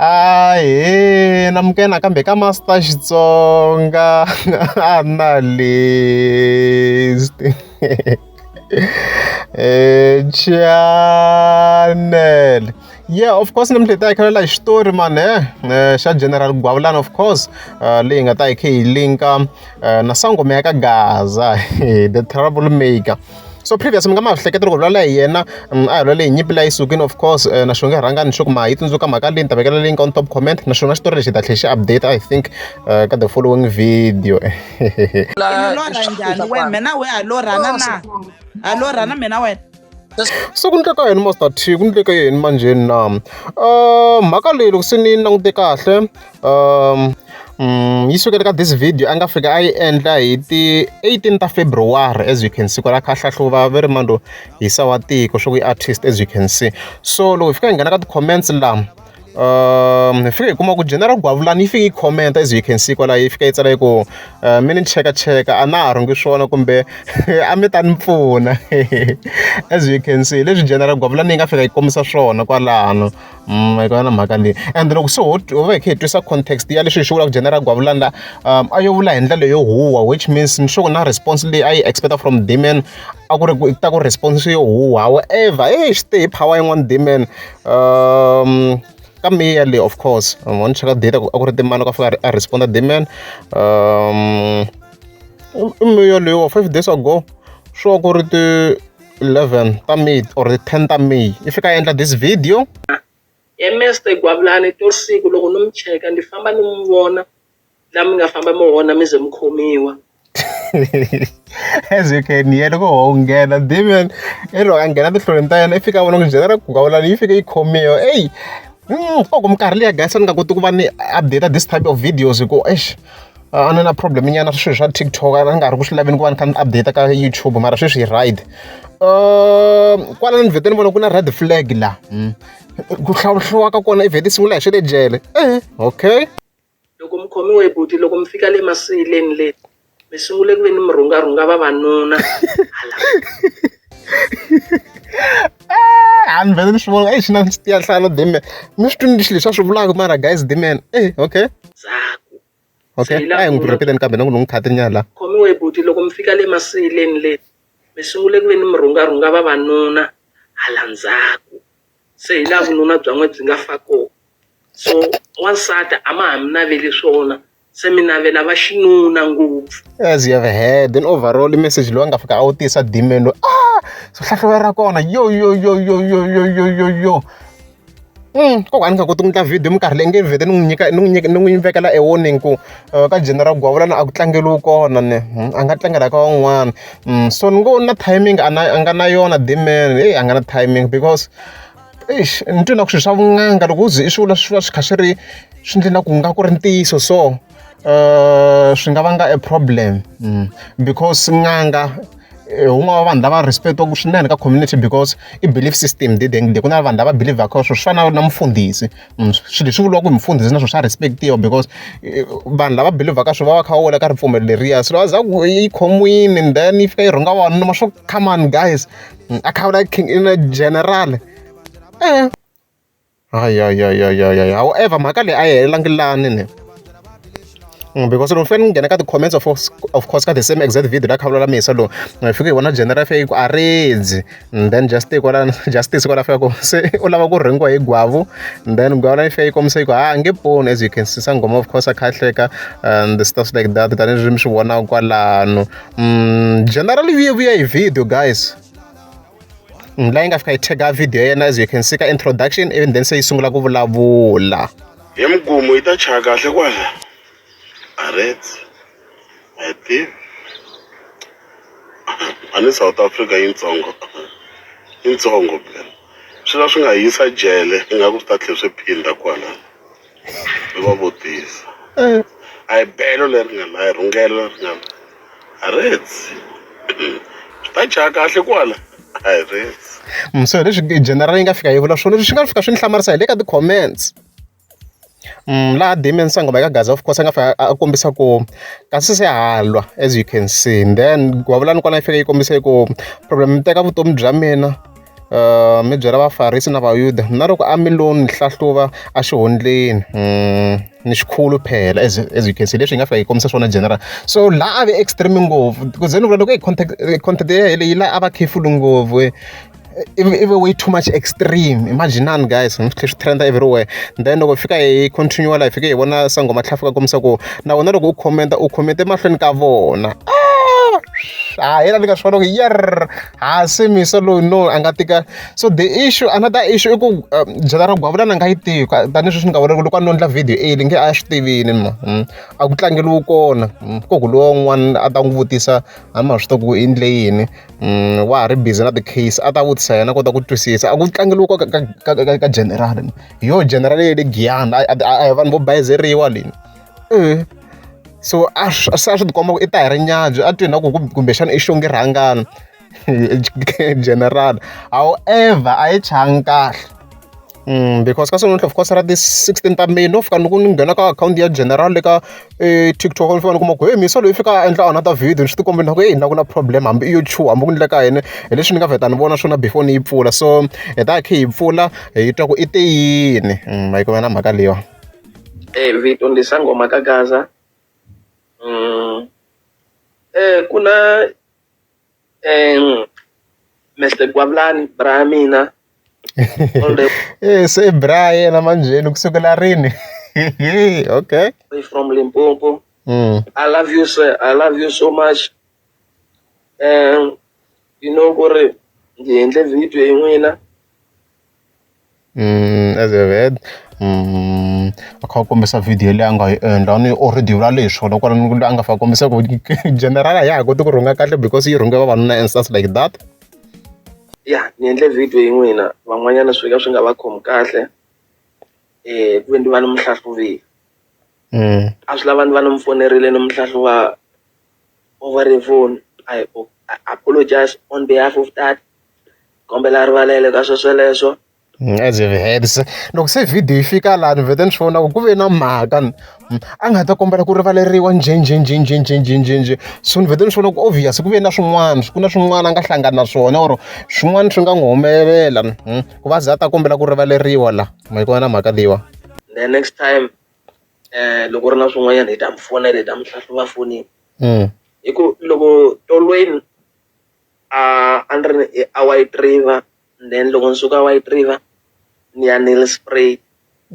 Ahee namukela nakambe ka Master Xitsonga Analyst channel yeah of course namuntlha hi ta hi khalela hi xitori mani xa General Gwavulani of course leyi nga ta hi kha hi link-a na Sangoma ya ka Gaza the trouble maker. So previous mi nga ma hleketa loko hi vulavula hi yena a hi vulavula hi nyimpi leyi sukile of course na xonge rhangani sure ku ma yi tsundzuka mhaka leyi ni ta vekela link on top comment naswona xitori lexi hi ta tlhela xi update I think ka the following video. Lorha njhani wena mina we ha lorhana na ha lorhana mina wena Se ku ndleka yini Master T ku ndleka yini manjheni na mhaka leyi loko se ni langute kahle yi sukela ka this video a nga fika a yi endla hi ti 18 ta February as you can see kwala kha hlahluva ve ri mando hisa wa tiko swa ku i artist as you can see so loko hi fika hi nghena ka ti-comments la hi fika hi kuma ku General Gwavulani yi fike yi comment as you can see kwala yi fika yi tsala yi ku mi ni chekacheka a na ha rhungi swona kumbe a mi ta ni pfuna as you can see leswi General Gwavulani yi nga fika yi kombisa swona kwalano hi kona na mhaka leyi and loko se ho ho va hi kha hi twisa context ya leswi hi swi vulaka General Gwavulani la a yo vula hi ndlela yo huwa which means ni sure ku na response leyi a yi expect from Damian a ku ri ku ta ku response yo huwa however hey xi te hi power yin'wana Damian ka meya leyi of course wa ni cheka data ku a ku ri timani loko a fika a respond Damian i meya leyiwa 5 days ago sure ku ri ti 11 ta May or ti 10 ta May i fika a endla this video. He Mr Gwavulani to siku loko ni mi cheka ni famba ni mi vona la mi nga famba mi vona mi ze mi khomiwa. As you can hear loko ho nghena Damian i loko a nghena tinhlolweni ta yena i fika a vona ku General Gwavulani yi fike yi khomiwa eyi ku minkarhi liya guys a ni nga koti ku va ni update this type of videos hi ku eish a ni na problem nyana swilo swa TikTok a ni nga ri ku swi laveni ku va ni kha ni update ka YouTube mara sweswi hi right kwala ni vhete ni vona ku na red flag la ku hlawuhluwa ka kona i vhete i sungula hi swa le jele okay. Loko mi khomiwe buti loko mi fika le maseyileni le mi sungule ku ve ni mi rhungarhunga vavanuna hala. A ni vhele ni swi vona exi na swi tiya nhlana Damian mi swi twini leswi a swi vulaka mara guys Damian okay. Ndzhaku. Okay a hi n'wi repeat-eni kambe na ku ni n'wi khati nyana la. Khomiwe buti loko mi fika le maseyileni le mi sungule ku ve ni mi rhungarhunga vavanuna hala ndzhaku se hi laha vununa bya n'we byi nga fa kona so wansati a ma ha mi naveli swona se mi navela va xinuna ngopfu. As you have heard in overall message lowu a nga fika a wu tisa Damian loyi ah so hlahluva ra kona yo yo yo yo yo yo yo yo yo nkoka a ni nga koti ku endla video minkarhi leyi nge vhete ni n'wi nyika ni n'wi nyika ni n'wi vekela e warning ku ka General Gwavulani a ku tlangeriwi kona ne a nga tlangela ka van'wana so ni ngo na timing a na a nga na yona Damian heyi a nga na timing because eish ni twe na ku swilo swa vun'anga loko u ze i swi vula swi va swi kha swi ri swi endle na ku nga ku ri ntiyiso so swi nga vanga a problem because n'anga hi wun'we wa vanhu lava respect-iwaka swinene ka community because i belief system ku na vanhu lava believe-aka swilo swi fana na mufundhisi swilo leswi vuriwaka hi mufundhisi na swona swa respect-iwa because vanhu lava believe-aka swona va va kha va wela ka ripfumelo leriya se loko a za ku yi khomiwile and then yi fika yi rhunga vavanuna swo come on guys a kha vula king in general hayi however mhaka leyi a yi helelangi lani ne because loko ni fika ni nghena ka ti-comments of course ka the same exact video la kha vulavula misa lowu hi fika hi vona general fika yi ku a redzi and then justice kwala justice kwala fika ku se u lava ku rhengiwa hi gwavu and then gwavu la yi fika yi kombisa yi ku ha a nge poni as you can see sangoma of course a kha a hleka and stuff like that tanihileswi mi swi vonaka kwalano general yi vuye vuya hi video guys la yi nga fika yi tag video ya yena as you can see ka introduction even then se yi sungula ku vulavula. Hi mugumu yi ta chaya kahle kwala a reds a hi tivi a ni South Africa yitsongo yitsongo phela swi la swi nga hisa jele ingaku swi ta tlhela swi phinda kwala mi va vutisa a hi belo leri nga la hi rhungelo leri nga la a reds swi ta chaya kahle kwala a hi reds. So leswi general yi nga fika yi vula swona leswi swi nga fika swi ni hlamarisa hi le ka ti-comments laha Damian Sangoma eka Gaza of course a nga fika a kombisa ku kasi se halwa as you can see then Gwavulani kwala yi fika yi kombisa ku problem mi teka vutomi bya mina Mi byela Vafarisi na Vayuda na loko a mi lo ni hlahluva exihundleni ni xikhulu phela as you can see leswi hi nga fika hi kombisa swona general so laha a ve extreme ngopfu ku ze ni vula loko i content ya leyi la a va careful ngopfu i ve way too much extreme. Imaginani guys, swi tlhela swi trend everywhere. Then loko hi fika hi continue la, hi fike hi vona sangoma tlhela fika kombisa ku na wena loko u comment, u comment mahlweni ka vona. Ah, yena ni nga swi vona ku yer ha se misa loyi no a nga tika. So the issue, another issue i ku general Gwavulani a nga yi tivi tanihi sweswi ni nga vona ku loko a no endla video early nge a swi tivini ma a ku tlangeliwi kona ko ku lowa un'wana a ta n'wi vutisa a ma swi tiva ku i endle yini, wa ha ri busy na ti-case, a ta vutisa yena a kota ku twisisa. A ku tlangeliwi ka general hi yo general ya le Giyani, a hi vanhu vo bayizeriwa leni e. So a swi se a swi tikomba ku i ta hi rinyadyo a twi na ku kumbexana i xonge rhangana general. However, a yi changi kahle because ka siku of course ra ti-16 ta May no fika ni ku ni nghena ka akhawunti ya general le ka TikTok, ni fika ni kuma ku hey, misa loyi fika a endla another video. Ni swi tikomba na ku hey, na ku na problem hambi i yo chuha hambi ku endleka yini hi leswi ni nga vheta ni vona swona before ni yi pfula. So hi ta khe hi pfula hi twa ku i te yini ma yi kuma na mhaka leyiwa. Vito ndi Sangoma ka Gaza. Ku na Mr Gwavulani bra mina all the Se bra yena manjheni kusukela rini? Okay. Way from Limpopo. I love you, sir. I love you so much. You know ku ri ndzi endle video hi n'wina. As you heard, a kha a kombisa video leyi a nga yi endla ni already vula leswi swona kwala a nga fika kombisa ku general a ya ha koti ku rhunga kahle because yi rhunge vavanuna and stuff like that. Ya, ni endle video hi n'wina, van'wanyana swi ka swi nga va khomi kahle ku ve ni va ni mi hlahluvile. A swi lava ni va ni mi fonerile ni mi hlahluva over the phone. I apologize on behalf of that. Kombela rivalelo ka swesweleswo. As you've heard, se loko se video yi fika laha ni vhete ni swi vona ku ku ve na mhaka a nga ta kombela ku rivaleriwa njhe njhe njhe njhe njhe njhe njhe njhe. So ni vhete ni swi vona ku obvious ku ve na swin'wana, ku na swin'wana a nga hlangana na swona or swin'wana swi nga n'wi humelela ku va za a ta kombela ku rivaleriwa la. Ma yi vona mhaka leyiwa? The next time loko ri na swin'wanyana hi ta mi fonela, hi ta mi hlahluva fonini. Hi ku loko tolweni a ni ri a White River, then loko ni suka White River ni ya Nelspruit.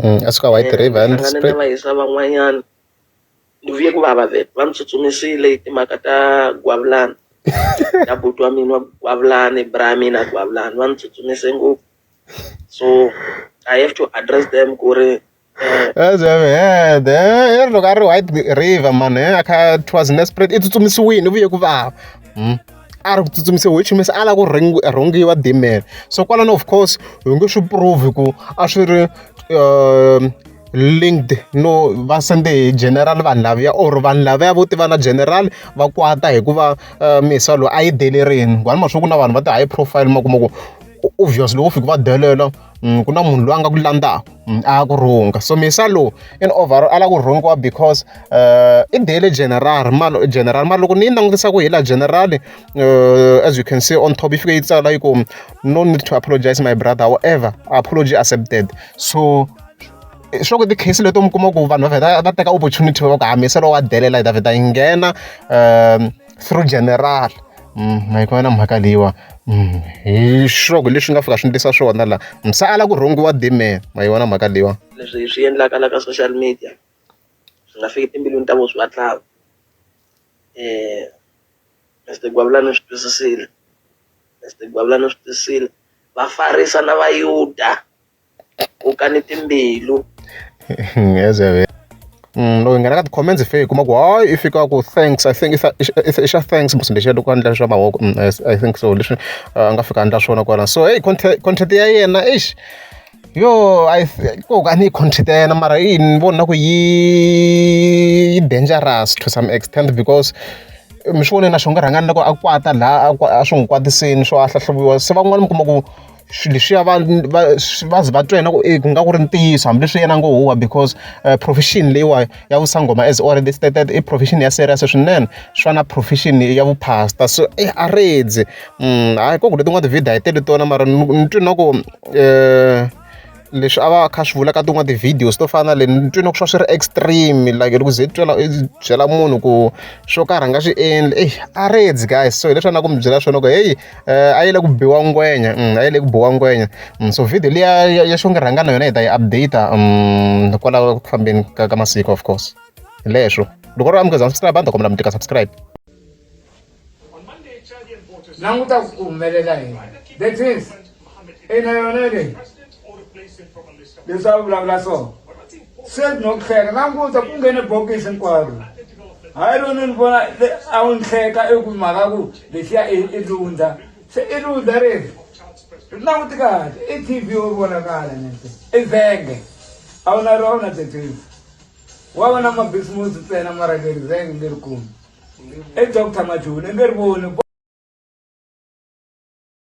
A suka White River. Hlangane na vahisa van'wanyana, ni vuye ku vava vhele va ni tsutsumisile hi timhaka ta Gwavulani, ta buti wa mina wa Gwavulani, bra mina Gwavulani, va ni tsutsumise ngopfu. So I have to address them ku ri As you heard, i ri loko a ri White River man a kha towards Nelspruit i tsutsumisiwile, u vuye ku vava. A ri ku tsutsumisiwa which means a lava ku rhungiwa dimele. So kwalano of course hi nge swi prove ku a swi ri linked no va sende hi general vanhu lavaya or vanhu lavaya vo tiva na general va kwata hikuva misa loyi a yi delerini ku ma swi ku na vanhu va ti-high profile ma kuma ku obvious loko wo fika va delela ku na munhu loyi a nga ku landzaka a ku rhunga. So misa lowu in overall a lava ku rhungiwa because i dele general general mara loko ni yi langutisa ku hi la general, as you can see on top yi fike yi tsala yi ku "No need to apologize, my brother. However, apology accepted." So swa ku ti-case leto mi kuma ku vanhu va vheta va teka opportunity va ku hamisa lowa delela hi ta vheta yi nghena through general. Ma yi vona mhaka leyiwa? Hi sure ku leswi nga fika swi endlisa swona la se a lava ku rhungiwa dimele. Ma yi vona mhaka leyiwa? Leswi hi swi endlaka la ka social media swi nga fiki timbilwini ta vona swi va tlhava. Mr Gwavulani swi twisisile, Mr Gwavulani swi twisisile. Va farisa na Vayuda ku ka ni timbilu. Loko hi nghena ka ti-comments hi fike hi kuma ku hayi i fika ku thanks. I think i xa thanks mos lexiya loko a endla swa mavoko. I think so leswi a nga fika a endla swona kwala. So hey, content ya yena eish yo I ko a ni content ya yena mara yi ni vona ku yi dangerous to some extent because mi swi vone na xonge rhangani loko a kwata laha a swi n'wi kwatisini swo a hlahluviwa se van'wani mi kuma ku. Swilo leswiya va va va ze va twa yena ku e ku nga ku ri ntiyiso hambileswi yena a ngo huwa because profession leyiwa ya vusangoma as already stated i profession ya serious swinene swi fana na profession ya vuphasta so e a redzi hayi ko ku letin'wana ti-video a hi tele tona mara ni twi na ku leswi a va kha swi vula ka tin'wana ti-videos to fana na le ni twi na ku swa swi ri extreme like loko ze twela i byela munhu ku swo karhi a nga swi endli eyi a redzi guys so hi leswi a na ku mi byela swona ku heyi a yi le ku biwa ngwenya a yi le ku biwa ngwenya so video liya ya xo nge rhanga na yona hi ta yi update kwalaho ku fambeni ka masiku of course hi leswo loko ri amukeza subscribe a ni ta kombela mi tika subscribe. Languta ku humelela yini the twins ina yona leyi leswi a vulavula so se no ku hleka languta ku nghene bokisi hinkwaro hayi loni ni vona a wu ni hleka i ku mhaka ku lexiya i lundza se i lundza reri ri languti kahle i tv yo vonakala nete i vhenge a wu na rona the twins wa vona mabisimusi ntsena mara leri vhenge nge ri kumi i doctor majoni i nge ri voni.